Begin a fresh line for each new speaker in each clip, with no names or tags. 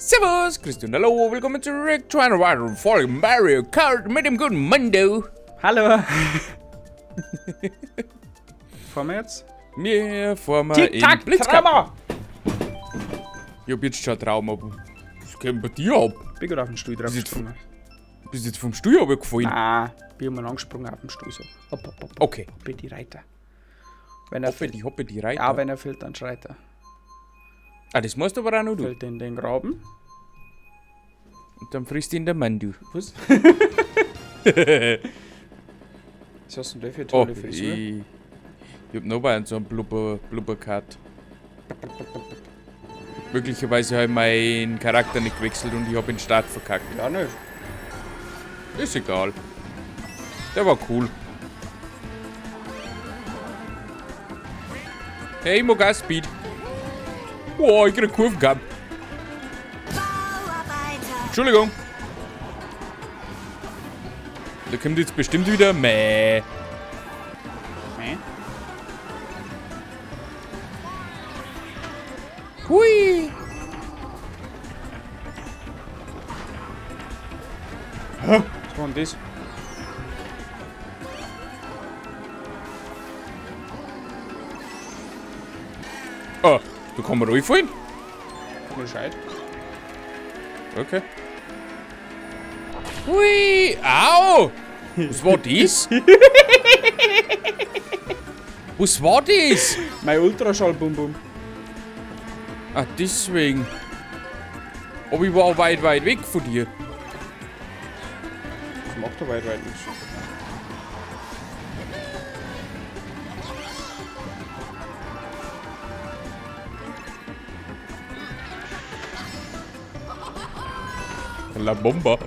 Servus, Christian, hallo, willkommen zurück zu einer weiteren Folge Mario Kart mit dem guten Mando.
Hallo. Fahren wir jetzt?
Wir fahren wir in Blitzcup. Ich hab jetzt schon Traum, aber was geht denn bei dir ab?
Ich bin gerade auf den Stuhl drauf gesprungen.
Bist du jetzt vom Stuhl runtergefallen?
Nein, bin mal angesprungen auf den Stuhl so. Hopp, hopp, hopp.
Okay.
Hoppe die Reiter. Wenn er
fällt, hoppe die Reiter.
Ja, wenn er fällt, dann schreit er.
Ah, das musst du aber auch noch, du.
Fällt in den Graben.
Und dann frisst ihn der Mandu.
Was? Was hast du denn da für tolle Frisur?
Ich hab noch einen so einen Blubberkart. Möglicherweise habe ich meinen Charakter nicht gewechselt und ich habe den Start verkackt.
Ja, nicht.
Ist egal. Der war cool. Hey, ich mag auch Speed. Boah, ich krieg Kurvenkampf. Entschuldigung. Da kommt jetzt bestimmt wieder Mäh.
Mäh?
Hui.
Hä? Was war denn das?
Oh, da kann man reinfallen.
Bescheid.
Okay. Hui! Au! Was war das? Was war das?
Mein Ultraschall-Bum-Bum.
Ah, deswegen. Aber ich war weit, weit weg von dir.
Das macht doch weit, weit nichts.
La Bomba.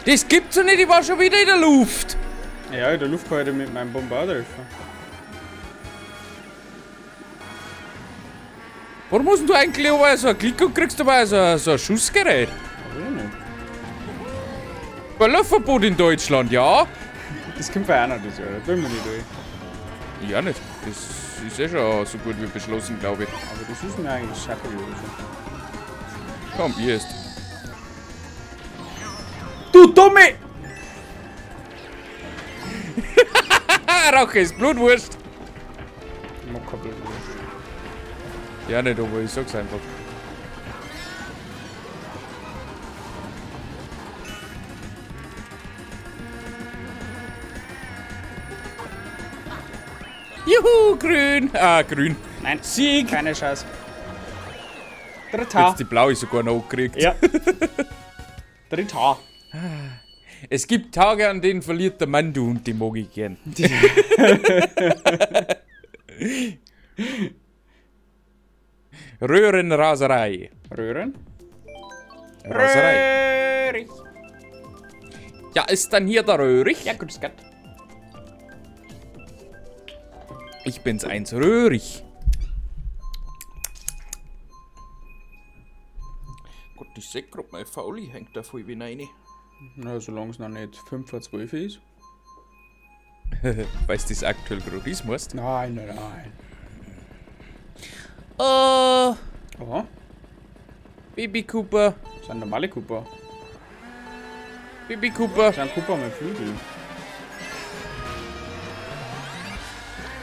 Das gibt's doch nicht, ich war schon wieder in der Luft.
Ja, in der Luft kann ich mit meinem Bomber treffen.
Warum musst du eigentlich so einen Klick und kriegst dabei so ein Schussgerät? Böllerverbot in Deutschland, ja?
Das kommt bei auch noch das Jahr, da bin ich nicht durch.
Ja, nicht. Das ist eh schon so gut wie beschlossen, glaube ich.
Aber das ist mir eigentlich Schacke gewesen.
Komm, ihr ist.
Du Dumme!
Rauche ist Blutwurst!
Ich mag keine Blutwurst.
Ja, nicht, aber ich sag's einfach. Juhu, grün! Ah, grün.
Nein,
Sieg!
Keine Chance. Dritter.
Jetzt die blaue sogar noch gekriegt.
Ja. Dritter.
Es gibt Tage, an denen verliert der Mandu und die mag ich gern. Röhrenraserei.
Röhren?
Raserei.
Röhrig.
Ja, ist dann hier der Röhrig?
Ja, grüß Gott.
Ich bin's eins Röhrig. Gott, ich seh grad, mein Fauli hängt da voll wie rein.
Na, solange es noch nicht 11:55 ist.
Weißt du, das aktuell gerade ist, musst?
Nein, nein, nein.
Oh.
Aha.
Baby Cooper.
Das sind normale Cooper.
Baby Cooper.
Das sind Cooper mit Flügel.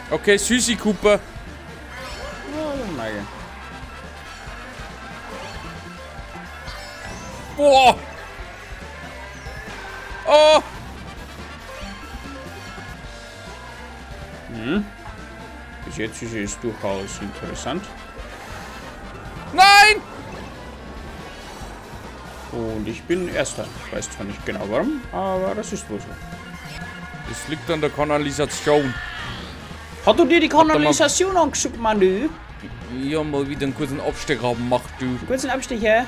Okay, Süßi Cooper.
Ja, das mag ich.
Boah! Oh!
Hm. Bis jetzt ist es durchaus interessant.
Nein!
Und ich bin Erster. Ich weiß zwar nicht genau warum, aber das ist wohl so.
Das liegt an der Kanalisation.
Hat du dir die Kanalisation angeschaut, Manu?
Ja, mal wieder einen kurzen Abstecher gemacht, du.
Einen kurzen Abstecher?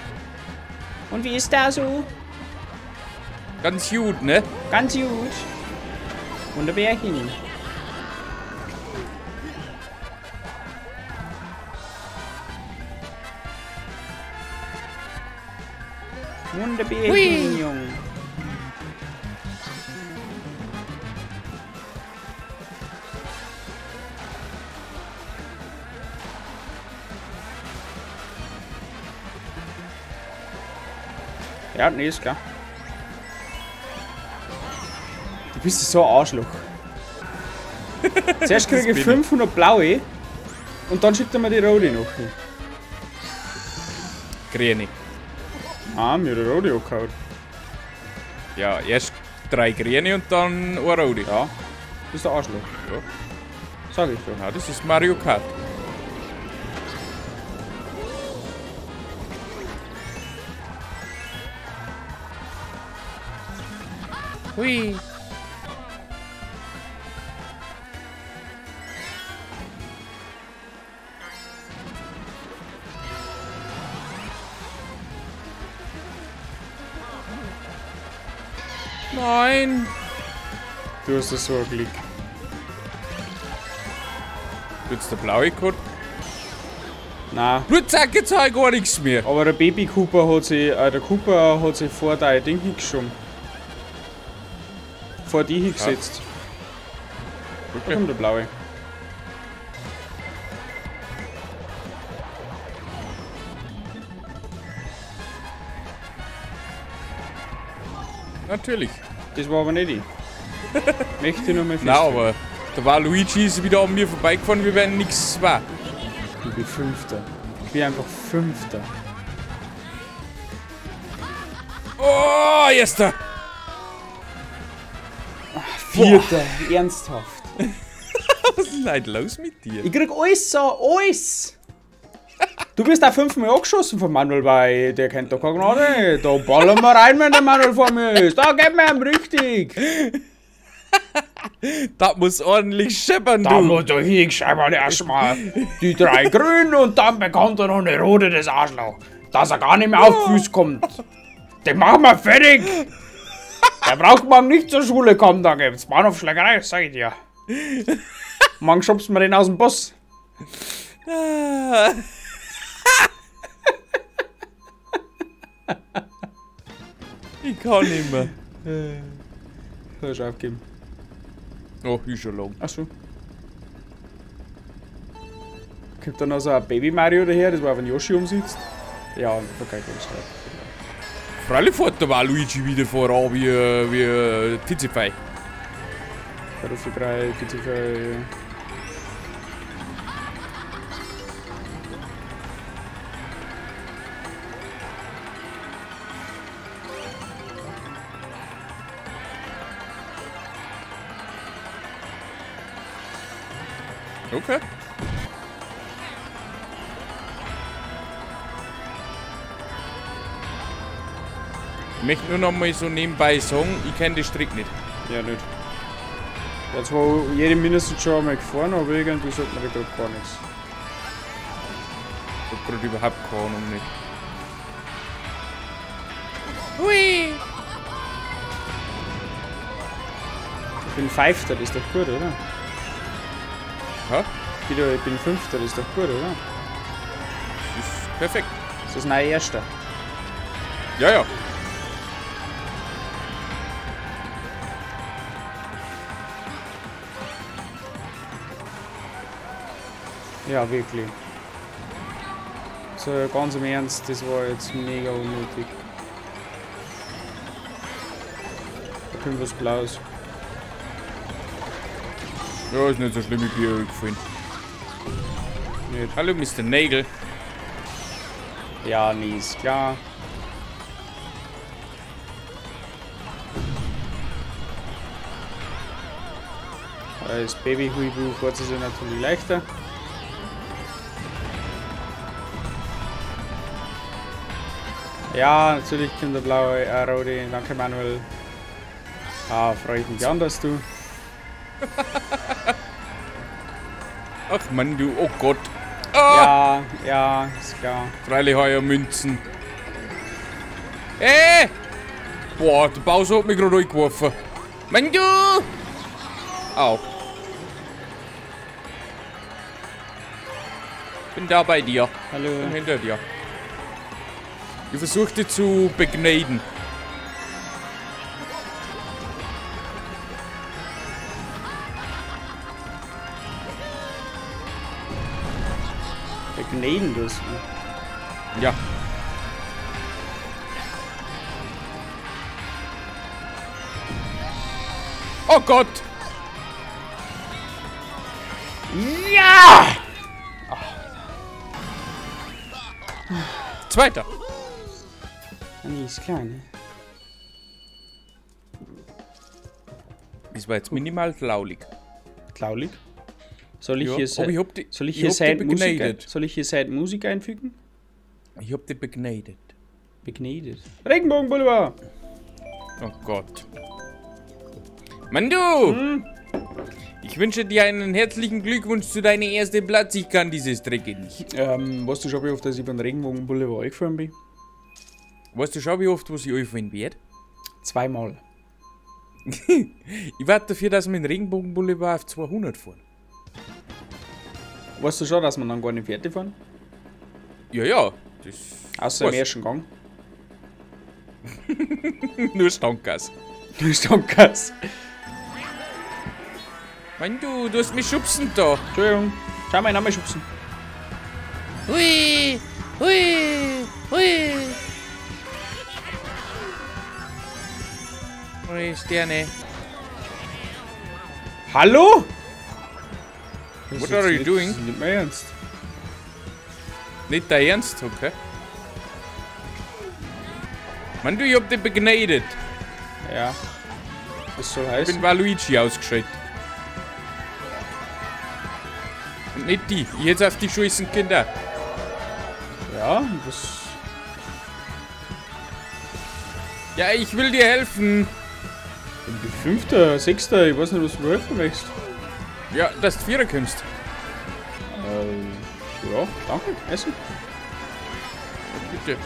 Und wie ist da so?
Ganz gut, ne?
Ganz gut. Wunderbärchen. Wunderbärchen, Jung. Ja, nee, ist klar. Du bist so ein Arschloch. Zuerst kriege ich 500 blaue und dann schickt er mir die rote noch hin.
Grüne.
Ah, mir die rote angehauen.
Ja, erst 3 grüne und dann eine rote.
Ja, bist der Arschloch.
Ja.
Sag ich doch.
Na, das ist Mario Kart. Hui. Nein!
Du hast das so ein Glück.
Wird's der blaue gehabt?
Nein.
Blutsack, jetzt hab ich gar nichts mehr.
Aber der Baby Cooper hat sich, der Cooper hat sich vor dein Ding hingeschoben. Vor die hingesetzt.
Ja.
Da kommt der blaue.
Natürlich.
Das war aber nicht ich. Möchte ich nur mal feststellen.
Nein, aber da war Luigi ist wieder an mir vorbeigefahren, wie wenn nichts war.
Ich bin Fünfter. Ich bin einfach Fünfter.
Oh, Erster!
Ach, Vierter, boah. Ernsthaft.
Was ist denn heute los mit dir?
Ich krieg alles so, alles! Du bist auch 5-mal angeschossen von Manuel, weil der kennt doch keine Gnade. Da ballern wir rein, wenn der Manuel vor mir ist. Da geht mir ihm richtig.
Da muss ordentlich scheppern, du.
Da muss doch hinscheppern erstmal. Die 3 Grünen und dann bekommt er noch eine rote, das Arschloch. Dass er gar nicht mehr auf die Füße kommt. Den machen wir fertig. Der braucht morgen nicht zur Schule kommen, da gibt's Bahnhofschlägerei, sag ich dir. Morgen schubst wir den aus dem Bus.
Ich kann nicht mehr.
Soll ich aufgeben?
Oh, ist schon lang.
Ach so. Kommt dann noch so ein Baby Mario daher, das war auf den Yoshi umsitzt? Ja, okay, ganz stark.
Freilich fährt der Waluigi wieder voran wie Titzifei.
Kartoffelbrei, Titzifei.
Okay. Ich möchte nur noch mal so nebenbei sagen, ich kenne die Strecke nicht.
Ja, nicht. Ja, zwar jede mindestens schon einmal gefahren, aber irgendwie sagt man da gerade gar nichts.
Ich hab gerade überhaupt keine Ahnung nicht. Hui!
Ich bin Fünfter, das ist doch gut, oder?
Ha?
Ich bin Fünfter, das ist doch gut, oder?
Das ist perfekt.
Das ist mein Erster.
Ja, ja.
Ja, wirklich. So, ganz im Ernst, das war jetzt mega unnötig. Da kommt was Blaues.
Ja, ist nicht so schlimm, ich bin ja gefallen.
Nicht.
Hallo, Mr. Nägel.
Ja, nee, ist klar. Als Baby-Huibu fährt es sich natürlich leichter. Ja, natürlich kommt der blaue rote. Danke, Manuel. Ah, freue ich mich an, dass du.
Ach Mann, du, oh Gott. Ah!
Ja, ja, ist klar.
Freilich heuer Münzen. Boah, der Bowser hat mich gerade angeworfen. Mann, du! Au. Bin da bei dir.
Hallo.
Bin hinter dir. Ich versuche dich zu begnaden.
Begnaden das?
Ja. Oh Gott!
Ja! Oh.
Zweiter!
Nee, ist klar, ne?
Das war jetzt minimal traurig.
Traurig? Soll ich
ja,
hier Soll ich hier Musik einfügen?
Ich hab dich begnadet.
Begnadet. Regenbogenboulevard!
Oh Gott. Mann, du!
Hm?
Ich wünsche dir einen herzlichen Glückwunsch zu deinem ersten Platz. Ich kann diese Strecke nicht.
Weißt du schon, wie oft, dass ich beim Regenbogenboulevard eingefahren bin?
Weißt du schon, wie oft, was ich einfahren werde?
Zweimal.
Ich warte dafür, dass wir den Regenbogenboulevard auf 200 fahren.
Weißt du schon, dass wir dann gar nicht fertig fahren?
Ja, ja. Das
außer im ersten Gang.
Nur Standgas.
Nur Standgas.
Mann, du hast mich schubsen da.
Entschuldigung. Schau mal, nochmal schubsen.
Hui, hui, hui. Hui, Sterne.
Hallo?
What are you doing?
Das ist nicht mehr ernst.
Nicht dein Ernst, okay. Mann, du, ich hab dich begnadet.
Ja. Was soll heißen?
Ich bin Waluigi ausgeschaltet. Und nicht die. Ich hätte auf die scheißen Kinder.
Ja, was...
Ja, ich will dir helfen.
Ich bin 5., 6., ich weiß nicht, was du helfen möchtest.
Ja, dass du Vierer kommst.
Ja, danke. Essen.
Bitte.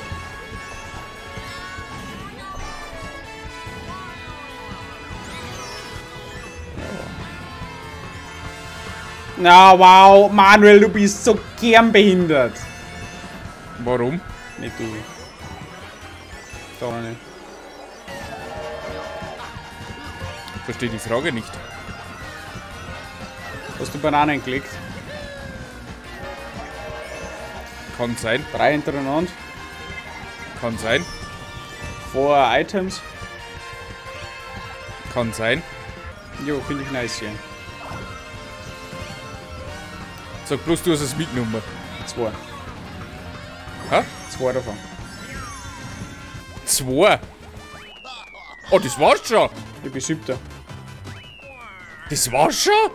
Na, wow, Manuel, du bist so kernbehindert.
Warum?
Nicht du. Da nicht.
Ich verstehe die Frage nicht.
Hast du Bananen gelegt?
Kann sein.
3 hintereinander.
Kann sein.
4 Items.
Kann sein.
Jo, finde ich nice hier.
Sag bloß, du hast es mitgenommen.
2.
Hä?
2 davon.
2? Oh, das war's schon!
Ich bin 7.
Das war's schon?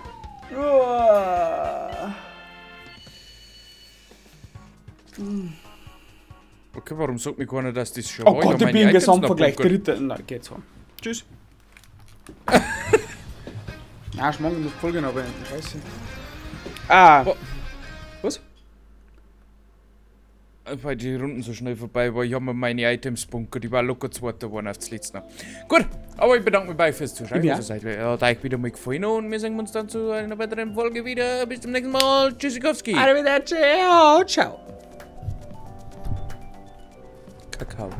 Okay, warum sagt mir keiner, dass das schon
Oh
war?
Gott, ich bin im Gesamtvergleich Dritter. Nein, geht's heim. Tschüss. Na, Schmarrn, ich muss Folge noch beenden. Scheiße. Ah. Was?
Weil die Runden so schnell vorbei war, ich habe mir meine Items bunkert. Ich war locker Zweiter geworden auf das letzte Mal. Gut, aber ich bedanke mich bei euch fürs Zuschauen.
Ja.
Also seid hat euch wieder mal gefallen und wir sehen uns dann zu einer weiteren Folge wieder. Bis zum nächsten Mal. Tschüssikowski.
Arrivederci. Ciao.
Kakao.